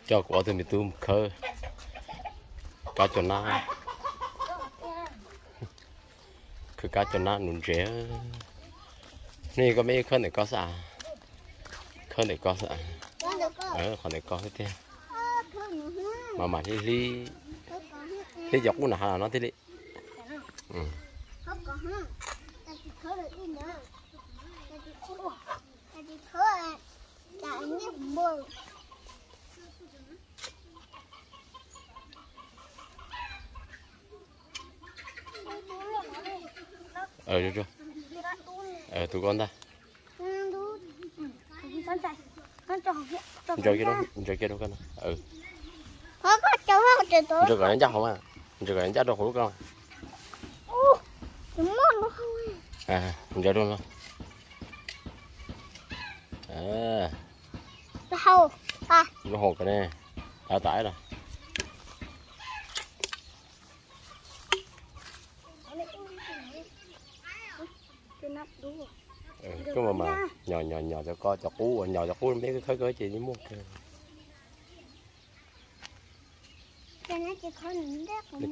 Coj kuv ob tug me tub mus khawb kab cov nab, khawb kab cov nab nuv ntses. Hnub no koj me khawb ntawm ko xwb, khawb ntawm ko xwb, qhov ntawm ko xwb tiag. Mas mam hlib hlib, hlib cov qub nram hav no thiaj li. Tus ko ntag. Ntsaws kiag rau koj no. Ntsaws kom ncaj hauv mas, ntsaws kom ncaj rau hauv lub ko. Ntsaws rau no. Lub hauv ko ne, tas tas los. Koj mas nyom nyom cov ko, cov qub, nyom cov qub me khawb kawg ces yeej muaj kawg.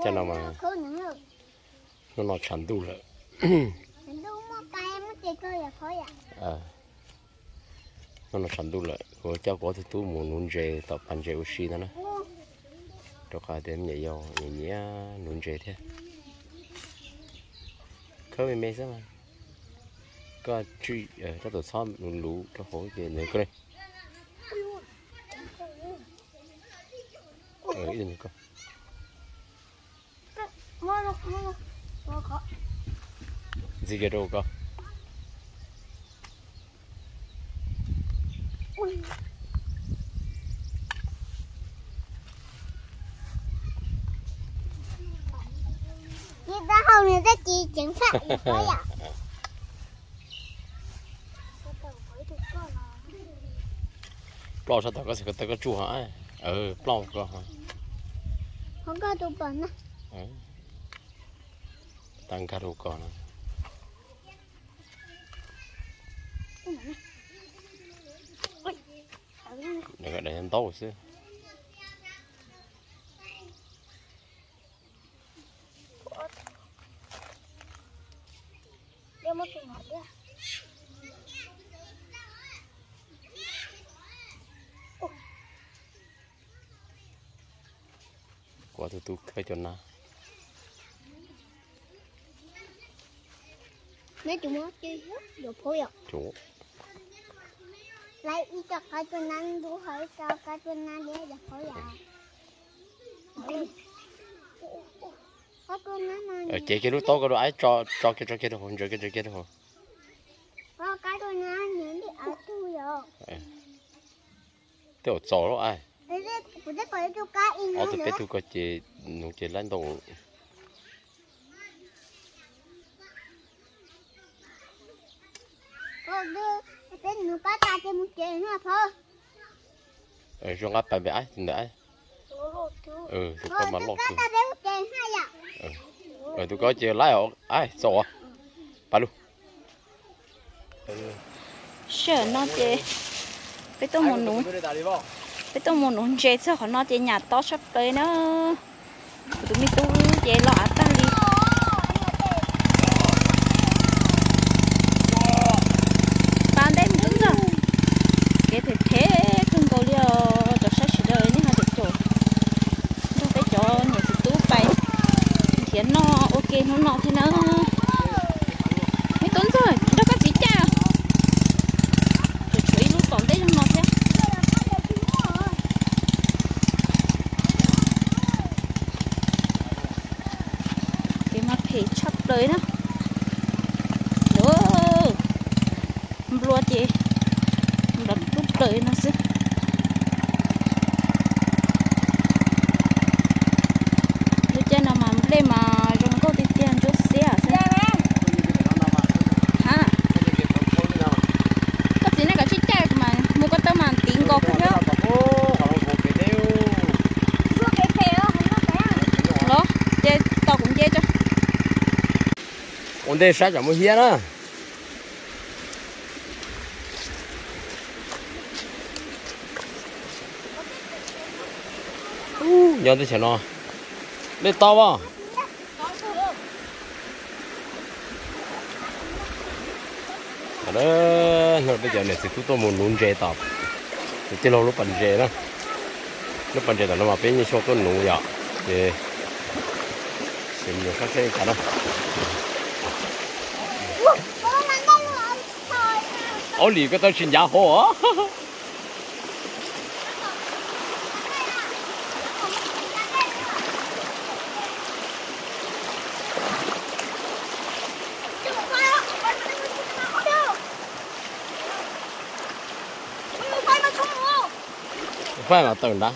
Cov no mas, hnub no tshav ntuj lawm. Hnub no tshav ntuj lawm, kuv coj kuv ob tug tub mus nuv ntses tom pas ntses ua si ntag na. Rau qhov tias me nyuam yaus nyiam nyiam nuv ntses thiab. Khawb me me xwb mas. Koj tsij, koj tus txhob luv luv rau hauv ces nws ko. Ntxig kiag rau koj. Ci taub hau nws twb ci ceev faj ib pob yom. Plaub sab tom koj, koj tsuj ho, plaub koj ho. Ho koj tus pom na. Tau nkag rau koj no. Daim ntaub xwb. Kuv tus tub khawb cov nab. Neb tsis muab coj yuav phaub yom? Lawv ib co kab cua nab ntub, ho ib co kab cua nab liab yuav phaub yom? Cev kiag lub taub ko rau, tso kiag, tso kiag rau hauv, ntsaws kiag, ntsaws kiag rau hauv. Kab cua nab nws li av tug yom? Tej zaum txaus lawm. Ob tug peb tug ko ces nws ces laib ntau. Zoo nqab pais npem ab tus ntawd. Tus ko mas loj kawg. Tus ko ces laib os, txaus. Pais lug. Sij hawm no ces peb tuaj mus nuv, peb tuaj mus nuv ntses txog qhov no ces nyam tob tshaj plaws na. Kuv tus me tub ces los av tag li. Pas ntej mus tub ntxawg, kev phem phem kawg nkaus li os. Cov saib sawv daws nej ho caum caum nrog peb cov niam txiv tub pais nrhiav noj ua ke hnub no thiab na. Me tub ntxawg, nrog koj txiv caij. Tshuav ib lub tom ntej zog no thiab. Kev mas phem tshaj plaws na. Nplua ces nplua tub plaws no xwb. Lub caij no mas nplej mas zoo nkauj tiag tiag, ntsuab xiab xwb. Ha, koj txiv nej kom tsij caij mas mus ko taw mas tiv nkaus kawg thiab. Los ces tos kuv nce tso. Ua ntej saib tsam muaj hiab na. Nyob teb chaws no dej tau as. Hnub no peb cov niam txiv tub tuaj mus nuv ntses tom, tij laug lub pas ntses na. Lub pas ntses tom no mas peb niaj xyoo tuaj nuv yom, ces sim mus saib seb cas na. Ob lim koj tau tsis ncav hauv. Faib mas tawm nrad.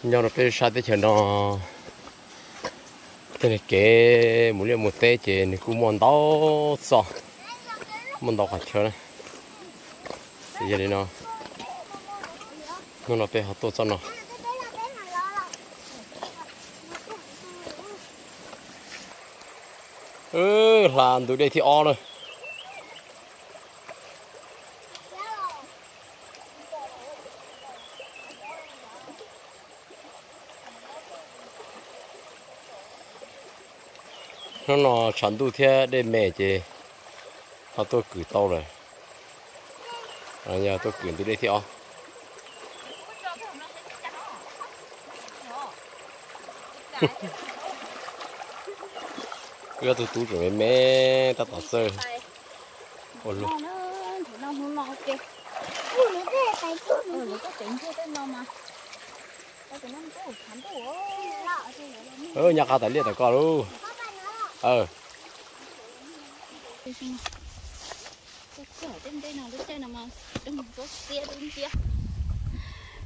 Nyob rau peb sab teb chaws no, tej kev mus liaj mus teb ces nws kuj muaj ntau txoj, muaj ntau qhov chaw na. Yog li no, hnub no peb ho tuaj txoj no. Hla ntug dej thib ob na. Hnub no tshav ntuj thiab dej me ces ho tuaj kwm tau lawm. Yog tuaj kwm ntug dej thib ob. Wb ob tug tub tseem me me tab tom txawj ua luaj. Nyob qab tas liaj tom koj lauj.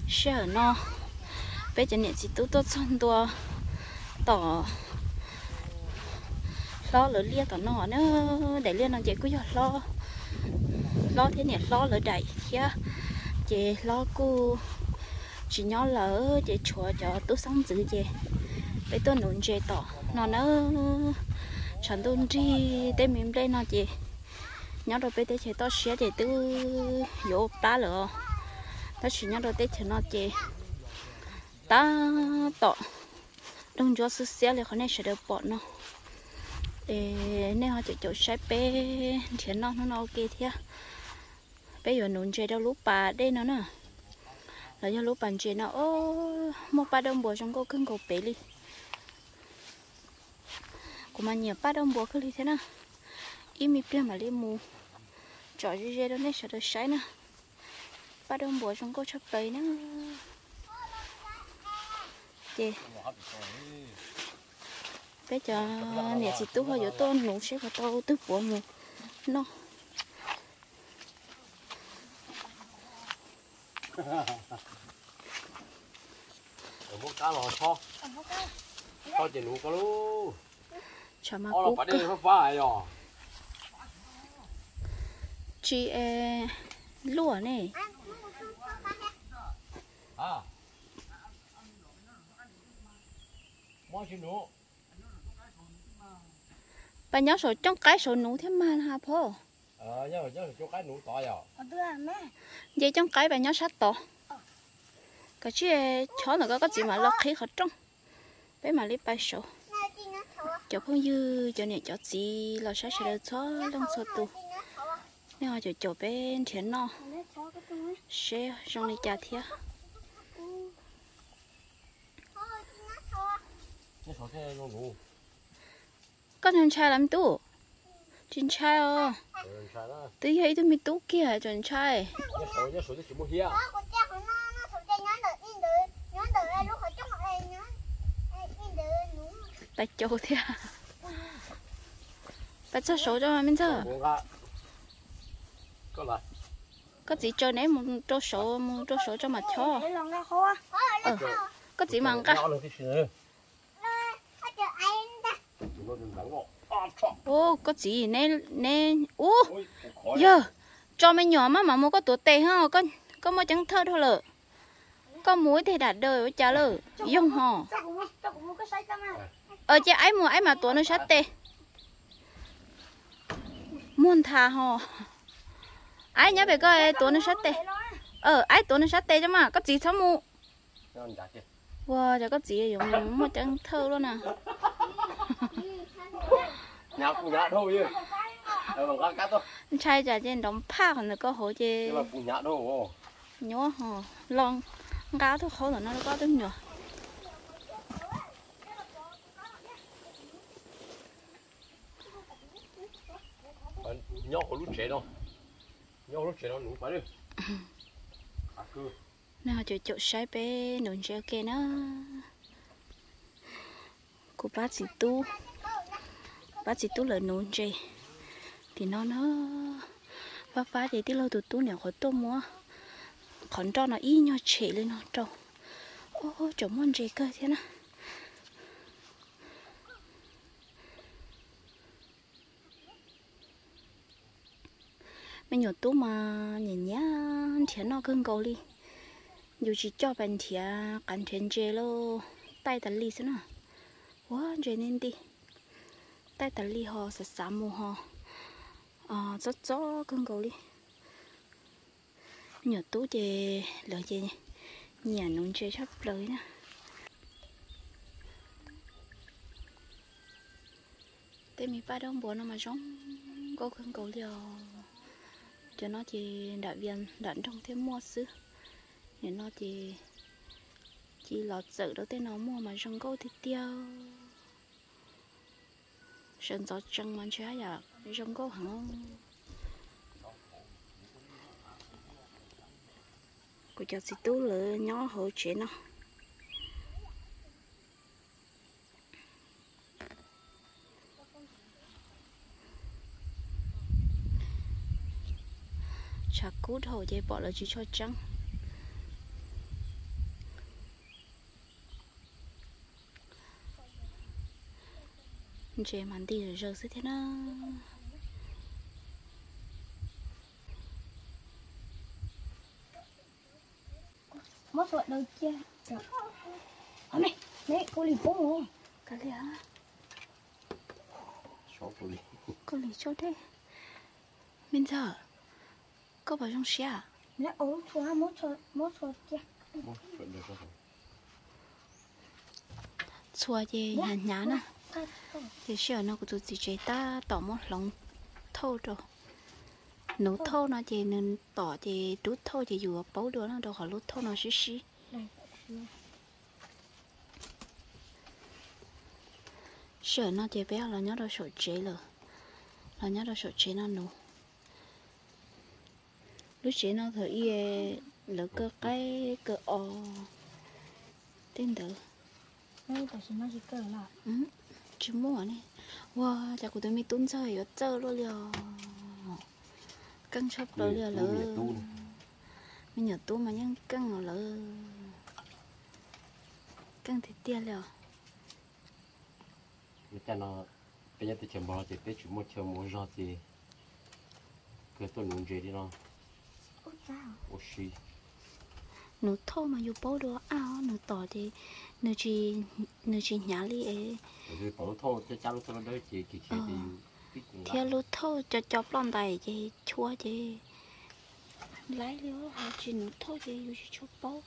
Sij hawm no peb cov niam txiv tub tuaj txog ntua tom hlob lawv liaj tom no na. Daim liaj no ces kuj yog hlob, hlob thiab niam hlob lawv daim thiab. Ces hlob kuj tsis nyob lawm ces tshuav cov tub xeeb ntxwv ces peb tuaj nuv ntses tom no na. Tshav ntuj nrig tej me nplej no ces nyob rau peb teb chaws toj siab ces twb yuav ua plab lawm os. Tab sis nyob rau teb chaws no ces tab tom doog ntsuab xwb xiab li qhov nej sawv daws pom no. Es nej ho caum caum saib peb nrhiav noj hnub no ua ke thiab. Peb yuav nuv ntses rau lub pas dej no na, los yog lub pas ntses no. Muaj paj dauj npua zoo nkauj kawg nkaus pem li. Kuv mas nyiam paj dauj npua kawg li thiab na. Ib me pliag mam li mus tsom ze ze rau nej sawv daws saib na. Paj dauj npua zoo nkauj tshaj plaws na. Ces peb cov niam txiv tub ho yuav tuaj nuv seb puas tau twg puav mus noj. Muab kab los tso, tso ces nuv koj lub. Tshav mas kub kawg. Tsis luaj ne. Pas nyob saum cooj qaib saum nuv thiab mas ha phauj. Nce cooj qaib pas nyob sab tod. Koj sim chob ntawm ko koj txiv mam los qhib qhov rooj. Peb mam li pais saud. Cov phooj ywg cov niam cov txiv los saib sawv daws txhua leej txhua tus, nej ho caum caum peb nrhiav noj seb zoo li cas thiab. Koj ntshai ntshai los me tub? Tsis ntshai os. Twb yog ib tug me tub kiag tseem ntshai. Pais caug thiab. Pais txog saud tso me ntxawg. Koj txiv tsaws neb mus rau saud, mus rau saud tso mam chob. Koj txiv mam nqa. Ub, koj txiv, neb, neb, ub, yawg, tso me nyuam maj mam mus koj tuav tes ho, koj muaj ceeb thawj dhau lawm. Koj mus ib teg dam daws ua cas lawm, yoog ho. Ces aib mus aib mam tuav nws sab tes. Muag nthav ho. Aib nyob pem koj tuav nws sab tes. Aib tuav nws sab tes cov mas koj txiv txhob mus. Ua cas koj txiv yuav muaj ceeb thawj luaj na. Ntshai tsam ces nrov phaj qhov ntawm koj hauv ces nyuaj ho. Los nqa tug qhaub ntawm no rau koj tub nyuam. Nyob hauv lub tsev no, nyob hauv lub tsev no nws pab. Nej ho caum caum saib peb nuv ntses ua ke na. Kuv pab txiv tub, pab txiv tub lawv nuv ntses tim no na. Fab fab ces tij laug tus tub niam qhuav tuaj muab qhov nroj no ib nyuag tshem li no rau. Ub, tseem muaj ntses kawg thiab na. Me nyuam tub mas nyiam nyiam nrhiav noj kawg nkaus li. Yus tsis coj pais nrhiav qav nrhiav ntses lauj, taij tas li xwb na. Ua ntses nti nti, taij tas li ho xav xav mus ho txob txob kawg nkaus li. Me nyuam tub ces lawv ces nyiam nuv ntses tshaj plaws li na. Tej me paj dab npua no mas zoo nkauj kawg nkaus li os. Cov no ces nram vias nram nroog thiaj muaj xwb. Nim no ces cia los txawm rau tej no muaj mas zoo nkauj tiag tiag. Sawv ntxov tsees mas ntshe haj yam zoo nkauj heev. Kuv cov txiv tub lawv nyob hauv tsev no. Tshav kub dhau ces pom lawv tsis tshua tseeb. Ntses mas nti zom zaws xwb thiab na. Muab xuas daws cia. Kau li poob. Kau li, kau li tsau dej. Me ntxawg, koj puas zoo siab? Txhua ces hnyav hnyav na. Ces sij hawm no kuv tus txiv tsev tab tom muab hloov thauj rau. Nuv thauj no ces nws tom ces rub thauj ces yus paub dua no rau qhov lub thauj no sib sib. Sij hawm no ces peb los nyob rau saum tsev lawm, los nyob rau saum tsev no nuv. Lub tsev no thaum ub lawv kaw qaib kaw os tej ntawd. Tsis muaj ne. Ua cas kuv tus me tub ntxawg yuav txawj luaj li os. Keej tshaj plaws li os lawv. Me nyuam tub mas yeej keej os lawv. Keej tiag tiag li os. Cas no peb nyob teb chaws Nplog ces peb tsis muaj chaw mus ua zog ces kawg tuaj nuv ntses li no ua si. Nuv thauj mas yus paub dua ab, nuv tom ces nws tsis hnyav li es. Thiab lub thauj co co ploj ntais ces chua ces laib li, ho tsis nuv thauj ces yus tsis tshua paub.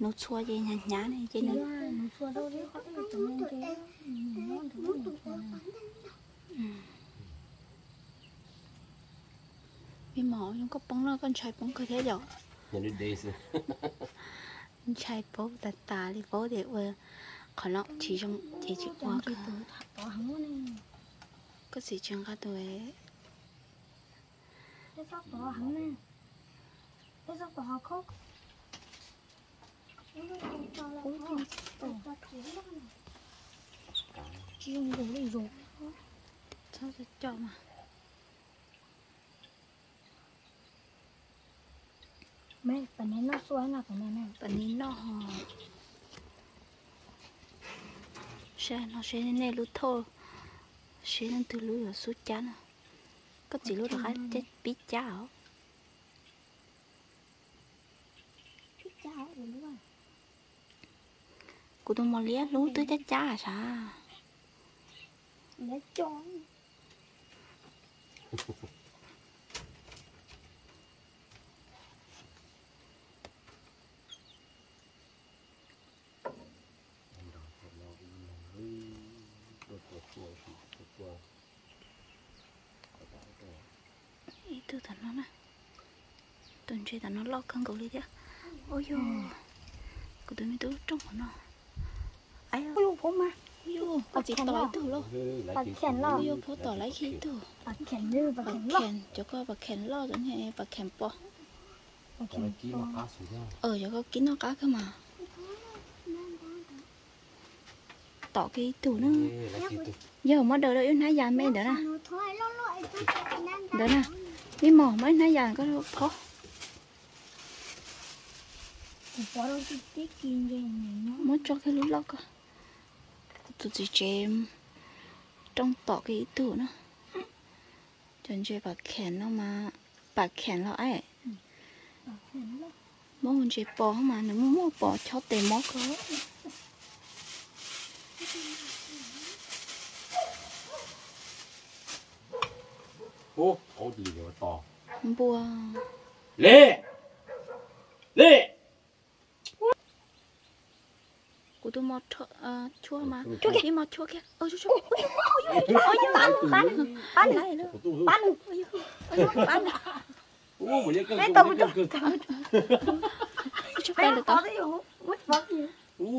Nuv txhua ces hnyav hnyav ne ces nws Me mos, zoo koj poob no koj ntshai poob kawg thiab yom? Ntshai paub tas tas li, paub tias ua qhov no tsis zoo ces tsis ua. Koj txiv tsis nqa tus. Tsis zoo nkaus li zoo. Txhob co mas. Pas nis noj ho. Saib no seb nej lub thauj, seb leej twg lub yuav xub cab na. Koj txiv lub rov qab pib cab os. Kuv tus mos liab lub twb cab cab sav. Ib tug tom no na, tus ntses tom no loj kawg nkaus li thiab. Ua yog kuv tus me tub rooj qhov no. Ua yog, ua yog, ua txiv tom ib tug lauj. Ua yog phauj tom lawv ib tug. Pas kheem, cov ko pas kheem loj, cov niag pas kheem pos. Cov ko kib noj qab kawg mas. Tom kiag ib tug na. Yog muab daws rau ib hnab yas me ntawd na. Ntawd na. Ib mos muab ib hnab yas koj phob. Muab tso kiag lub loj ko. Tus txiv tsev rooj tom kiag ib tug na. Cov ntses pas kheem no mas, pas kheem los es. Muab ntses pos mas nws muaj muaj pos chob tes mob ko. Npua. Li, li. Kuv tus mos chua mas, ib mos chua kiag.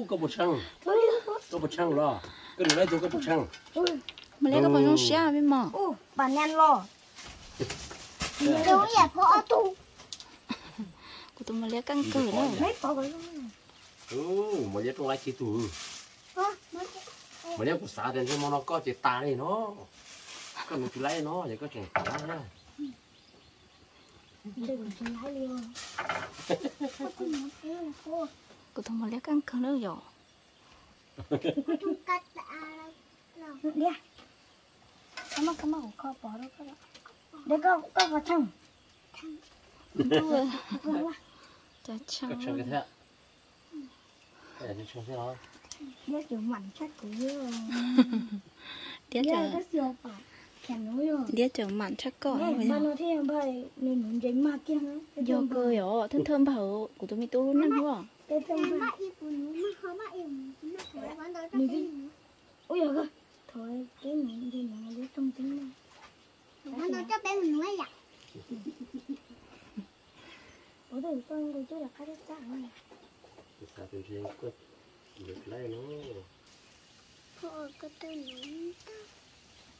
Koj puas tsheej? Koj puas tsheej los? Koj nws laib tug koj puas tsheej? Mas liab koj puas zoo siab me mos? Kuv tus mos liab keej kawg na. Mos liab rooj laib tug. Mos liab kuv xav tias ntshe hmo no koj ces tas li no. Koj nws tsis laib no ces koj tseem tas na. Kuv tus mos liab keej kawg na yom. Diab tseem mam tshaj koj. Yog kawg yom, thawj thawj npawg kuv tus me tub lub neej os.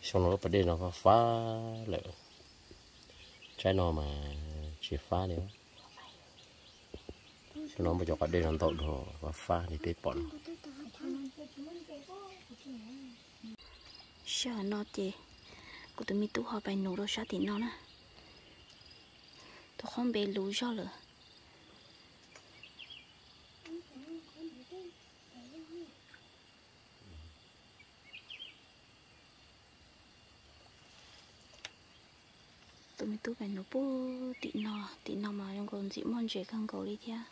Xyoo no lub pas dej no fab fab lawm, tsaib no mas tsis fab li. Xyoo no muaj cov qos dej no ntau dua fab fab li peb pom no. Sij hawm no ces kuv tus me tub ho pais nuv rau sab tim no na. Tus qhaub npe luv zog lawm. Tus me tub pem nuv puag tim no, tim no mas zoo nkaus ntxim muaj ntses kawg nkaus li thiab.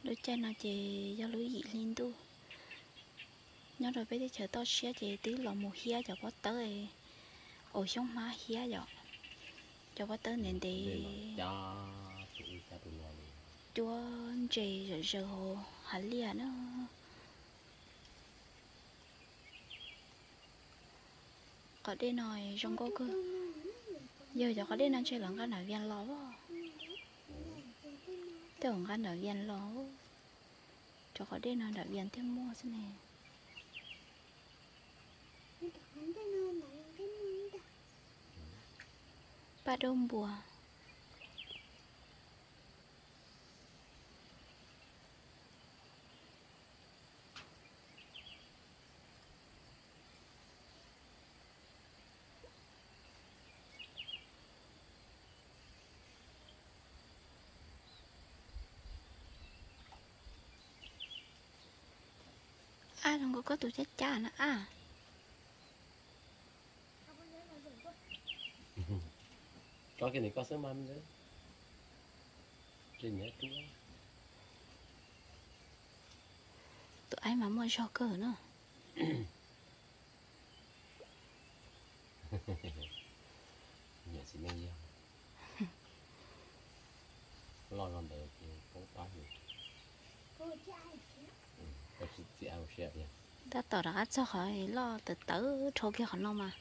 Lub caij no ces yog lub yim hli ntuj. Nyob rau peb teb chaws toj siab ces twb los mus hiab cov pob tawb uas xyoob hmab hiab yom. Cov pob tawb ntev ntev cuab ntses zom zaws hauv hav liaj na. Qos dej no zoo nkauj kawg. Yog cov qos dej no ntshe lawv nqa nram Vias los. Tej zaum nqa nram Vias los. Cov qos dej no nram Vias thiaj muaj xwb ne. Paj daub npua. Ab, zoo nkauj koj tus cab cab na ab. Tso kiag ntawm koj xwb mas me ntxwv. Tus aib mas muaj zog kawg na. Niam txiv neej yog loj zog ntawd ces poob pab yus. Tab tom rov qab txog qhov loj tawv tawv dhau kiag qhov no mas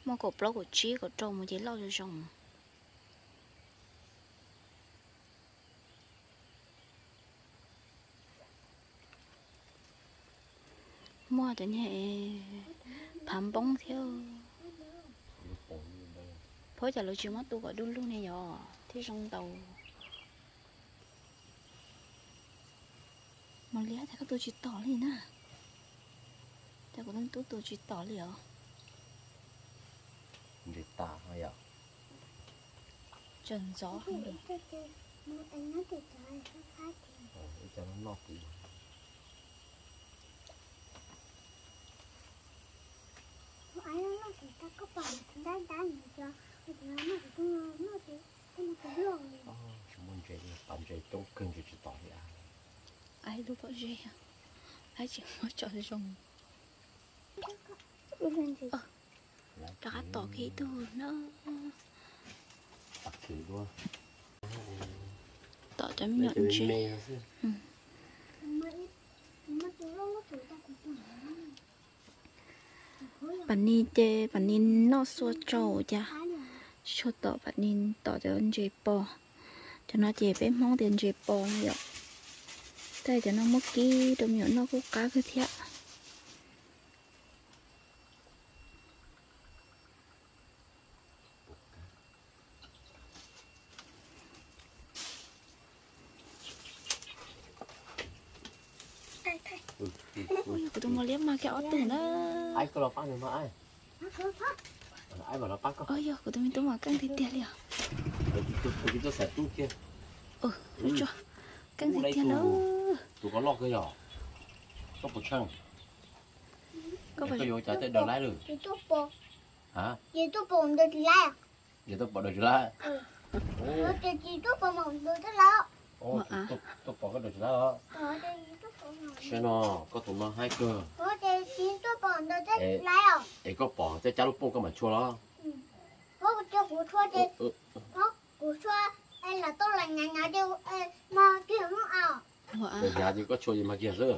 muaj kaum plaub kaum tsib kaum rau mus ces loj zoo zoo. Muaj cov niag phav npoob thiab. Phaub cas lawv tsis muab tu kom du lug ne yog thiaj zoo ntaus. Mos liab cas koj tu tsis tom li na. Cas kuv tub tu tsis tom li os. Ntsej tas yom. Tseem ntxov. Ib co no noj kuv. Muaj ntses, pab ntses coob kawg ntshe tsis tom li. Aib lub pob zeb, aib tsis muab tso zoo. Rov qab tom kiag ib tug na. Tom cov me nyuam ntses. Pam ni ces pam ni noj xua tsau cas tsis tshua tom, pam ni tom cov ntses pos. Cov no ces peb Hmoob tias ntses pos no yom. Tab sis cov no muab kib rau me nyuam noj kuj qab kawg thiab. Kuv tus mos liab mag kiag ob tug na. Yog kuv tus me tub mas keej tiag tiag li os. Keej tiag tiag na. Tus ko loj kawg yog. Koj puas tsheej? Koj yuav ua cas tej daws laib lawm? Ces tuaj pom ntawd tsis laib. Ces tuaj pom daws tsis laib. Ces tsis tuaj pom ntawd tej laib. Tuaj pom koj daws tsis laib os. Saib no, koj tus no haib kawg. Ces tsis tuaj pom ntawd tej laib os. Es koj pom tej cab lub pooj koj mam tshua los? Kuv tshua ces kuv tshua, lam tau lam hnyav hnyav ces mas kiag hnub au. Lam hnyav ces koj tshua ces mag kiag xwb.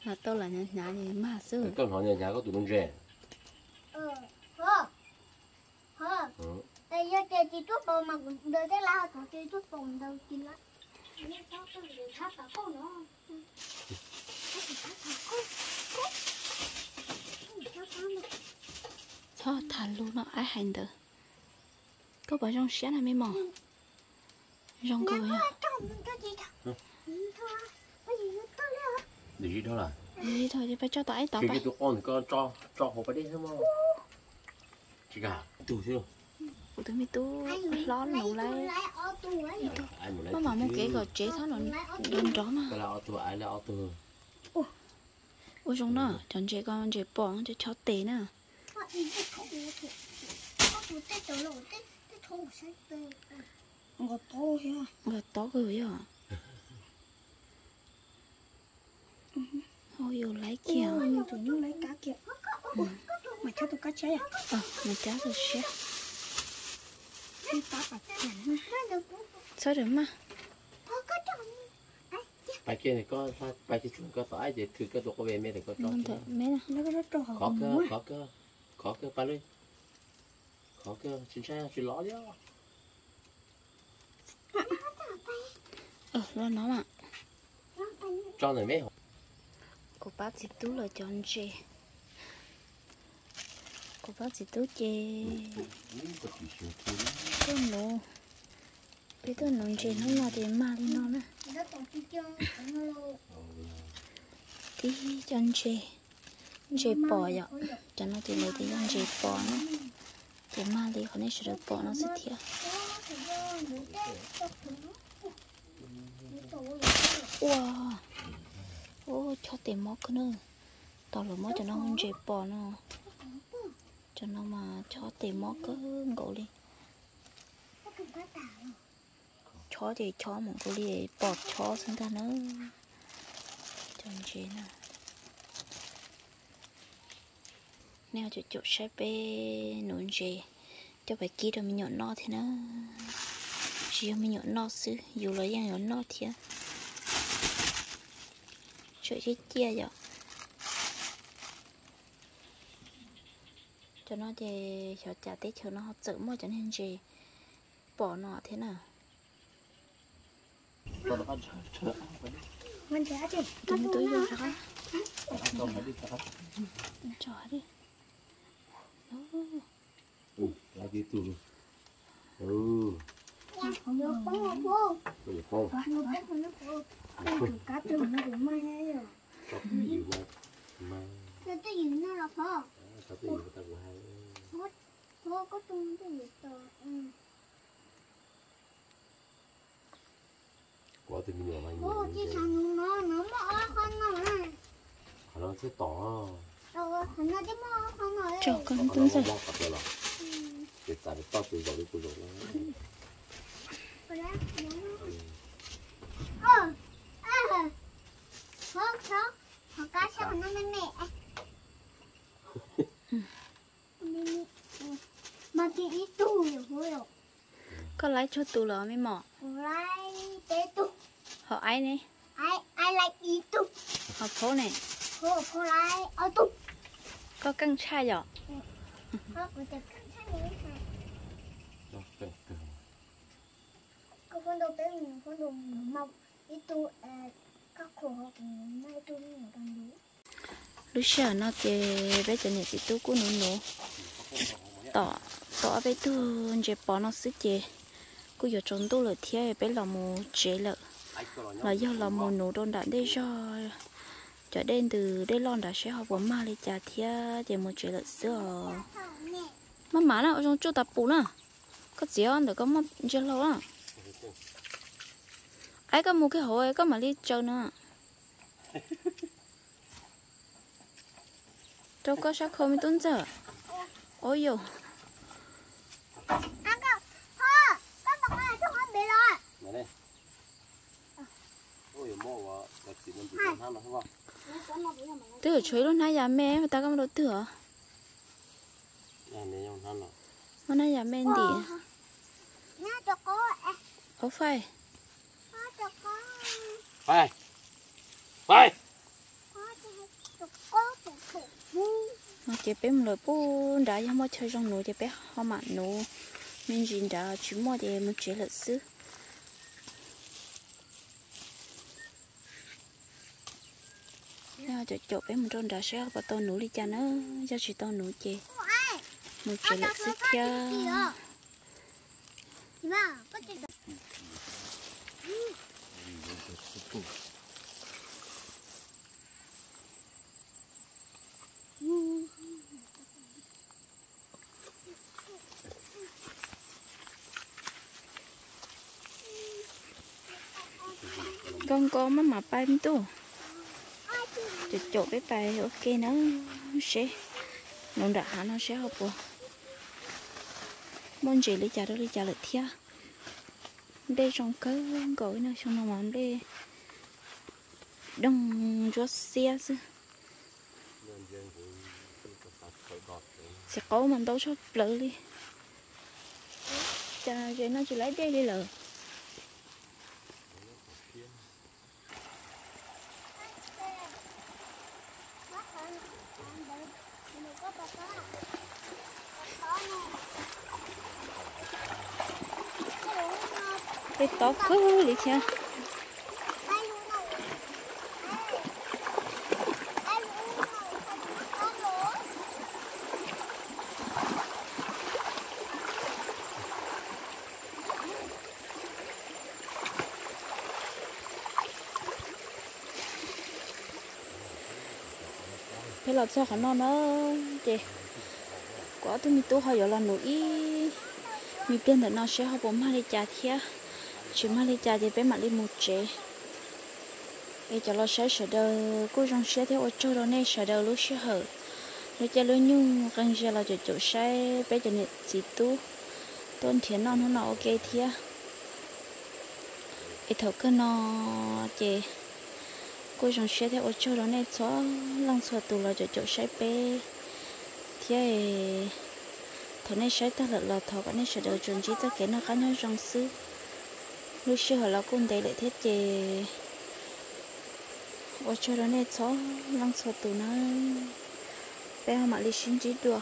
Lam tau lam hnyav hnyav ces mag xwb. Koj hnov hnyav hnyav koj tus nuv ntses. Yog ces tsis tuaj pom mas kuv ntawd tej laib, tsis tuaj pom ntawd tsis laib. Txhob tham lus no, aib hais ntawd. Koj puas zoo siab na me mos? Zoo kawg yog. Ntawm zib dhau lawm. Ntawm zib dhau ces peb tso tom aib tod peb. Tso hauv pas dej xwb mog. Tsis kam tug thiab. Kuv tus me tub hlob nuv lawm. Maj mam mus kev kom tsev txhob nrov nrov mas. Ua zoo no, cov ntses ko ntses pos, cov chob tes na. Nqos tob kawg yog. Yus laib kiag. Mas cab tus siab. Txhob rawm maj. Pais kiag, pais kiag tsuag koj tom aib ces thw koj tus qub ve me rau koj tso. Khov kawg, khov kawg, khov kawg pais li. Khov kawg, tsis ntshai, tsis lov li. Los no mas. Tso ntawm me. Kuv pab txiv tub lawv cov ntses. Kuv pab txiv tub ces tuaj nuv, peb tuaj nuv ntses hnub no ces mag li no na. Tib cov ntses, ntses pos yom, cov no ces lawv tias yog ntses pos na, ces mag li qhov nej sawv daws pom no xwb thiab. Ua, ua chob tes mob kawg na. Tau lawv muab cov no hu ntses pos no. Cov no mas chob tes mob kawg nkaus li. Chob ces chob mus nkaus li pom chob xwb ntag na. Cov ntses na. Nej ho caum caum saib peb nuv ntses coj pais kib rau me nyuam noj thiab na. Tsis yog me nyuam noj xwb, yus los yeej yuav noj thiab. Tseem ciaj ciaj yom. Cov no ces xyov cas teb chaws no ho txawm muaj cov niag ntses pom no thiab na. Kuv tus me nyuam mas nyiam ntses. Qhov no thiab tom. Tso koj tus ntxawg. Ces txav toj tus zaum li kuv zaum no. Koj laib tsawg tus lawm me mom? Hom aib ne? Hom phaub ne? Koj keej tshaj yom? Lub sij hawm no ces peb cov niam txiv tub kuj nuv nuv tom, tom ob peb tug ntses pov no xwb ces kuj yuav tsaus ntuj lawm thiab, peb los mus tsev lawm. Los yog los mus nuv rau nram ntej zog cov dej ntws dej loj nrad seb ho puas mag li cas thiab ces mus tsev lawm xwb os. Maj mam na, ua zoo tsuj tas pum na. Koj txiv ntawm koj muaj ntsia hlau na. Aib, koj mus kiag hauv koj mam li tsaws na. Rau koj sab khau me tub ntxawg. Ua yau. Twb yuav tshuav ib lub hnab yas me, mas tas koj muab rau twg os? Muab hnab yas me ntim. Ov faij. No ces peb mus lawm puag nrad, yog muaj chaw zoo nuv ces peb ho mam nuv me ntsis nrad, tsis muaj ces mus tsev lawm xwb. Caum caum peb mus rau nrad seb ho puas tau nuv li cas na, yog tsis tau nuv ces mus tsev lawm xwb thiab. Nkauj nkauj maj mam pais me tub. Caum caum peb pais ua ke na, seb nuv nram hav no seb ho puas muaj ntses li cas rau li cas lawm thiab. Nplej zoo kawg nkaus no, xyoo no mas nplej doog ntsuab xiab xwb. Txiv qaub mas ntau tshaj plaws li. Cas ze no tsis laib dej li lawm. Tej tob kawg li thiab. Peb los txog qhov no na, ces kuv ob tug me tub ho yuav los nuv ib me pliag ntawm no seb ho puas mag li cas thiab. Tsis mag li cas ces peb mam li mus tsev. Es cov los saib sawv daws kuj zoo siab thiab ua tsaug rau nej sawv daws lub sij hawm lub caij lub nyoog qee zaus los caum caum saib peb cov niam txiv tub tuaj nrhiav noj hnub no ua ke thiab. Es thaum kawg no ces kuj zoo siab thiab ua tsaug rau nej txhua leej txhua tus los caum caum saib peb thiab. Thaum nej saib tag lawm los thov kom nej sawv daws tsuas ntsib txoj kev noj qab nyob zoo xwb. Lub sij hawm los kuj ntev lawm thiab ces ua tsaug rau nej txhua leej txhua tus na. Peb ho mam li sib ntsib dua.